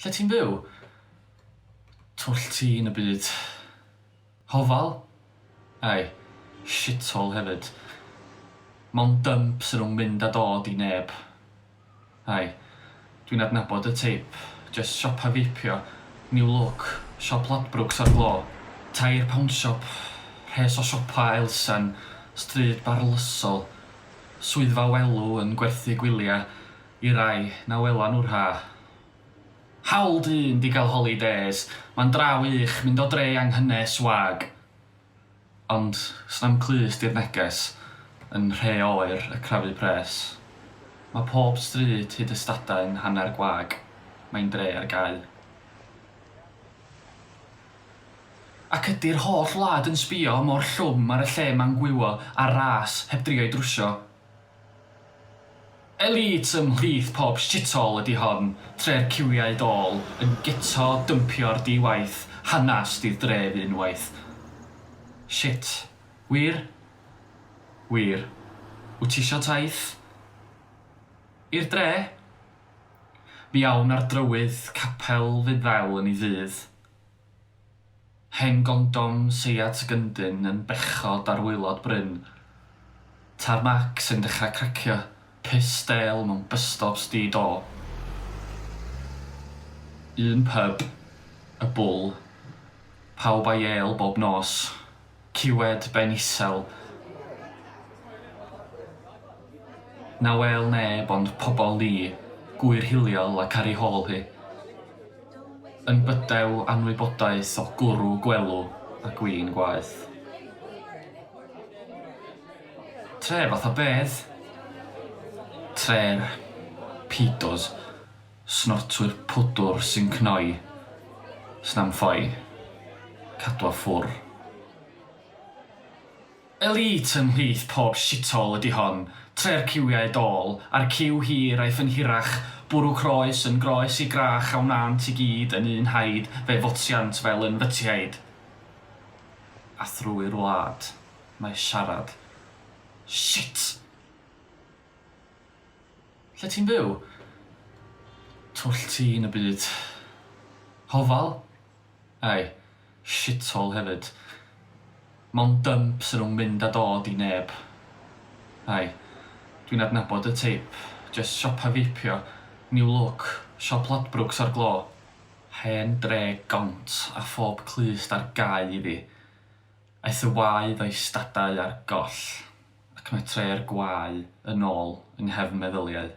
Lle ti'n byw? Twll tîn y byd. Hofal? Aye. Shithole hefyd. Mond dump sy'n rhwng mynd a dod i neb. Aye. Dwi'n adnabod y teip. Jyst siopa feipio. New Look. Siop Ladbrokes ar glo. Tair pound shop. Rhes o siopa elusen. Stryd Barlysol. Swyddfa welw yn gwerthu gwylia i rai na wela nhw'r ha. Hawl dyn 'di gael holidays. Ma'n dra wych mynd o dre anghynnes wag. Ond sna'm clust i'r neges yn rhe oer y crafu pres. Mae pob stryd hyd y stadau'n hanner gwag, mae'n dre ar gau. Ac ydi'r holl wlad yn sbio mor llwm ar y lle ma'n gwywo ar ras heb drio'i drwsio? Elite ymhlith pob shithole ydi hon, tre'r ciwiau dôl, yn geto dympio'r di-waith, hanas 'di'r dref unwaith. Shit. Wir? Wir. Wyt ti isio taith? I'r dre? Mi awn ar drywydd capel fydd ddel yn ei ddydd. Hen gondom seiat gyndyn yn bechod ar waelod bryn. Tarmac sy'n dechrau cracio, pys stêl mewn bus-stops di-do. Un pyb, y Bull, pawb â'i êl bob nos, ciwed ben isel, Na wêl neb ond pobol ni, gŵyr hiliol ac ar ei hôl hi. Yn bydew anwybodaeth o gwrw gwelw a gwin gwaeth. Tre fatha bedd. Tre'r pedos, snortwyr pwdwr sy'n cnoi, sna'm ffoi, cadwa ffwr. Elite ymhlith pob shithole ydi hon, tre'r ciwiau dôl, a'r ciw hir aiff yn hirach, bwrw croes yn groes i grach a wnânt i gyd yn un haid fe fotiant fel yn fytiaid. A thrwy'r wlad mae siarad. Shit! Lle ti'n byw? Twll tîn y byd. Hofal? Aye, shithole hefyd. Mond dump sy'n rhwng mynd a dod i neb. Aye, dwi'n adnabod y teip, jyst siopa feipio, New Look, siop Ladbrokes ar glo. Hen dre gont a phob clust ar gau iddi. Aeth y waedd o'i stadau ar goll, ac mae tre'r gwae yn ôl yng nghefn meddyliau.